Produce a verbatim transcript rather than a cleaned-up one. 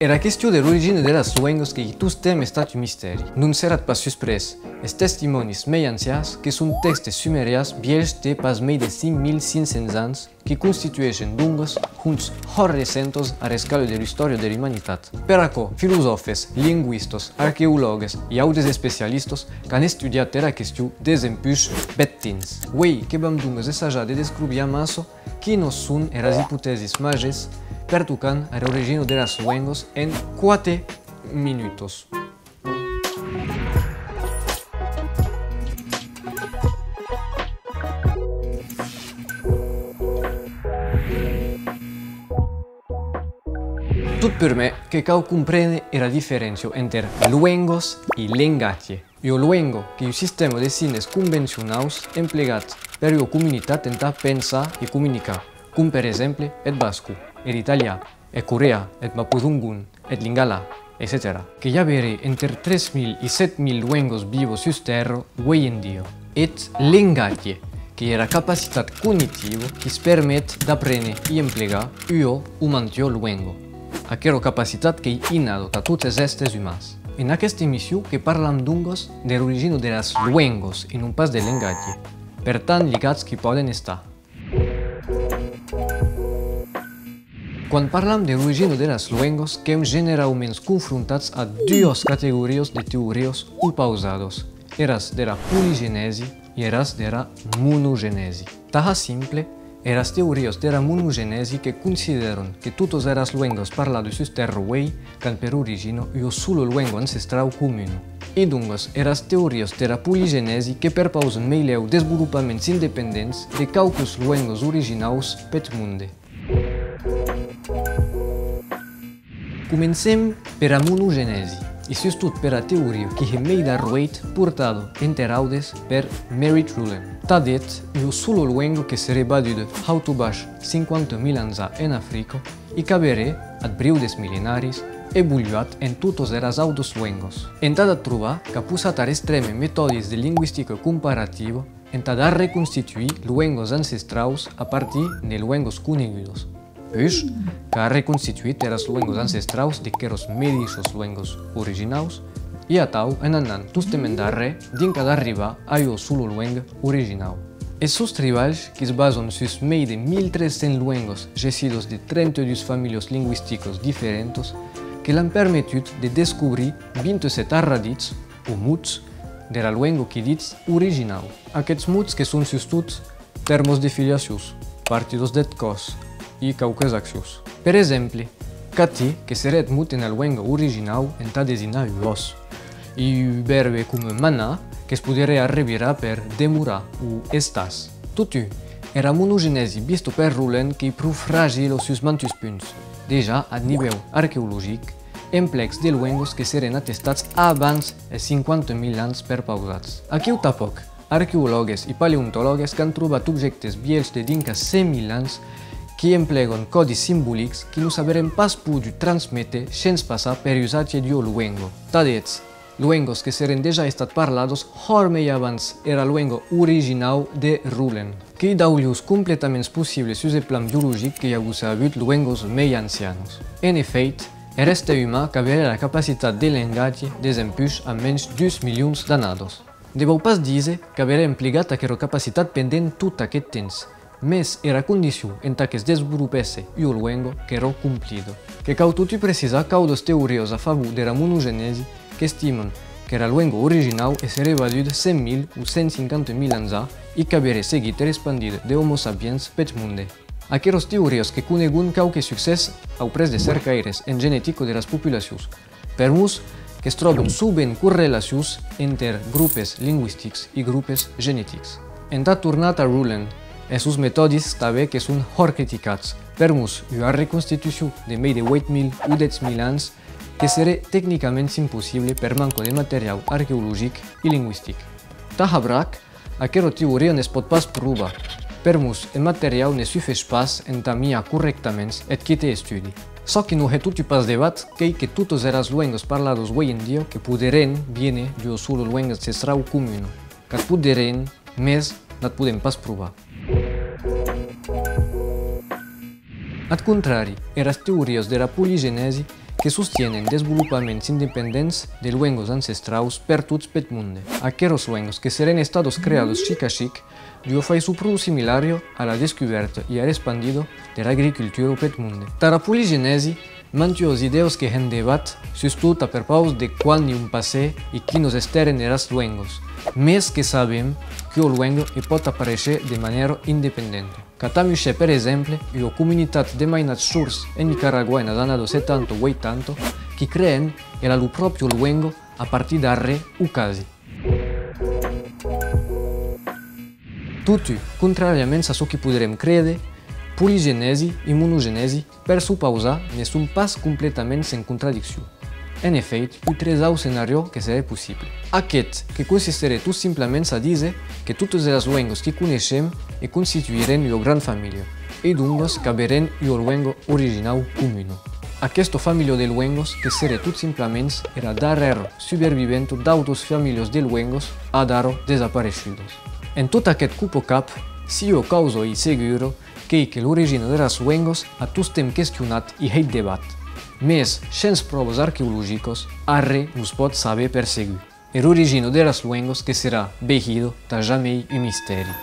Era question de l'origina de las luengas qu'ei tostemps estat un mistèri. Non seratz pas susprés, es testimònis mei ancians que son tèxtes sumerians vièlhs de pas mei de cinc mil cinc cents ans, que constitueishen dongas hons hòrt recentas ara escala de l'istòria de l'umanitat. Per aquò, filosòfes, lingüistas, arqueològues e autes especialistas qu'an estudiat era question desempuish bèth temps. Uei que vam dongas essajar de descrobir amassa quinas son eras ipotèsis màgers pertocant ara origina de las luengas en quate minutas. Tot purmèr, que cau compréner era diferéncia enter luengas e lengatge. Ua luenga qu'ei un sistèma de signes convencionaus emplegat per ua comunitat entà pensar e comunicar, com per exemple eth basco, er italian, eth corean, eth mapudungun, eth lingala, etcetèra. Que i averé enter tres mil e sèt mil luengas vivas sus tèrra uei en dia. Eth lengatge, qu'ei era capacitat cognitiva qui's permet d'apréner e emplegar ua o mantua luenga. Aquera capacitat qu'ei innada tà tots es èsters umans. En aquesta emission que parlam donques dera origina de las luengas e non pas deth lengatge, per tant ligats qui pòden estar. Quan parlam de l'origina de las luengas, qu'èm generauments confrontats a duas categorias de teorias opausadas, eras dera poligenèsi e eras dera monogenèsi. Tà har simple, eras teorias dera monogenèsi que considèran que totas eras luengas parladas sus tèrra uei qu'an per origina ua sola luenga ancestrau comuna. E donques, eras teorias dera poligenèsi que perpausan meilèu desvolopaments independents de quauques luengas originaus peth monde. Comencem pera monogenèsi, e sustot pera teoria qui hè mei d'arrueit portada, enter autes, per Merritt Rulland. Tà d'eth, ua sola luenga que seré vaduda haut o baish cinquanta mil ans a en Africa, e qu'averé, ath briu des millenaris, evoluat en totas eras autas luengas. Entad ath trobar, qu'a possat ar extrème metòdis de lingüistica comparativa, entad arreconstituir luengas ancestraus a partir de luengas conegudas. Puish, qu'a arreconstituit eras luengas ancestraus de queras medishas luengas originaus, e atau en anant tostemps endarrèr, dinc ad arribar a ua sola luenga originau. Es sos tribalhs, qui's basan sus mei de mil tres cents luengas gessidas de trenta-dus familhas lingüisticas diferentas, que l'an permetut de descobrir vint-e-sèt arradits, o mots, dera luenga qui ditz originau. Aqueths mots que son sustot tèrmes de filiacions, partidas deth còs e quauques accions. Per exemple, catir que seré eth mot ena luenga originau entà designar un òs, e un vèrbe coma manar que's poderé arrevirar per demorar o està's. Totun, era monogenèsi vista per Rulland qu'ei pro fragila sus mantuns punts. Dejà, ath nivèu arqueologic, emplècs de luengas que serén atestats abans es cinquanta mil ans perpausats. Aquiu tanpòc, arqueològues e paleontològues qu'an trobat objèctes vièlhs de dinc a cent mil ans qui emplegan còdis simbolics qui nos averem pas podut transméter shens passar per usatge d'ua luenga. Tà d'eths, luengas que serén dejà estat parladas hòrt mei abans era luenga originau de Rulland. Qu'ei d'aulhors completaments possible sus eth plan biologic que i agusse avut luengas mei ancianas. En efèit, er èster uman qu'averé era capacitat de lengatge desempuish a mensh dus milions d'annadas. Ne vòu pas díser qu'averé emplegat aquera capacitat pendent tot aqueth temps, mès era condicion entà que's desvolopèsse ua luenga qu'èra complida. Que cau totun precisar qu'audas teorias a favor dera monogenèsi qu'estiman qu'era luenga originau e seré vaduda cent mil o cent cinquanta mil ans a e qu'averé seguit era espandida de Homo sapiens peth monde. Aqueras teorias que conegon quauque succès auprès de cercaires en genetica deras populacions, permor que's tròban sovent correlacions enter gropes lingüistics e gropes genetics. Entà tornar tà Rulland, es sos metòdis tanben que son hòrt criticats, permor ua reconstitucion de mei de ueit mil o dètz mil ans que seré tecnicaments impossible per manca de materiau arqueologic e lingüistic. Tà har brac, aquera teoria ne's pòt pas provar, permor eth materiau ne sufeish pas entà miar corrèctaments eth quite estudi. Çò qui non hè totun pas debat qu'ei que totas eras luengas parladas uei en dia que poderén viéner d'ua sola luenga ancestrau comuna. Qu'ac poderén, mès n'ac podem pas provar. Ath contrari, eras teorias dera poligenèsi que sostienen desvolopaments independents de luengas ancestraus pertot peth monde. Aqueras luengas que seren estadas creadas chic a chic d'ua faiçon pro similària a la descubèrta e a l'espandida de l'agricultura peth monde. Tara poligenèsi, mantuas idèas que hèn debat, sustot a perpaus de quan e on passèr e quinas estèren eras luengas, mès que sabem qu'ua luenga e pòt aparéisher de manèra independenta. Catamushè, per exemple, ua comunitat de mainats sords en Nicaragua enas annadas setanta o ueitanta, qui creen era lor pròpria luenga a partir d'arren o quasi. Totun, contràriaments a çò qui poderem créder, poligenèsi e monogenèsi, per s'opausar, ne son pas completaments en contradiccion. En efèit, un tresau scenariò que seré possible. Aqueth que consistiré tot simplaments a díser que totas eras luengas qui coneishem e constituirén ua gran familha, e doncas qu'averén ua luenga originau comuna. Aquesta familha de luengas que seré tot simplaments era darrèra suberviventa d'autas familhas de luengas adara desapareishudas. En tot aqueth copacap, si ua causa ei segura, qu'ei que l'origina deras luengas a tostemps questionat e hèit debat. Mès, shens pròvas arqueologicas, arren nos pòt saber per segur. Era origina deras luengas que serà veihida tà jamei un mistèri.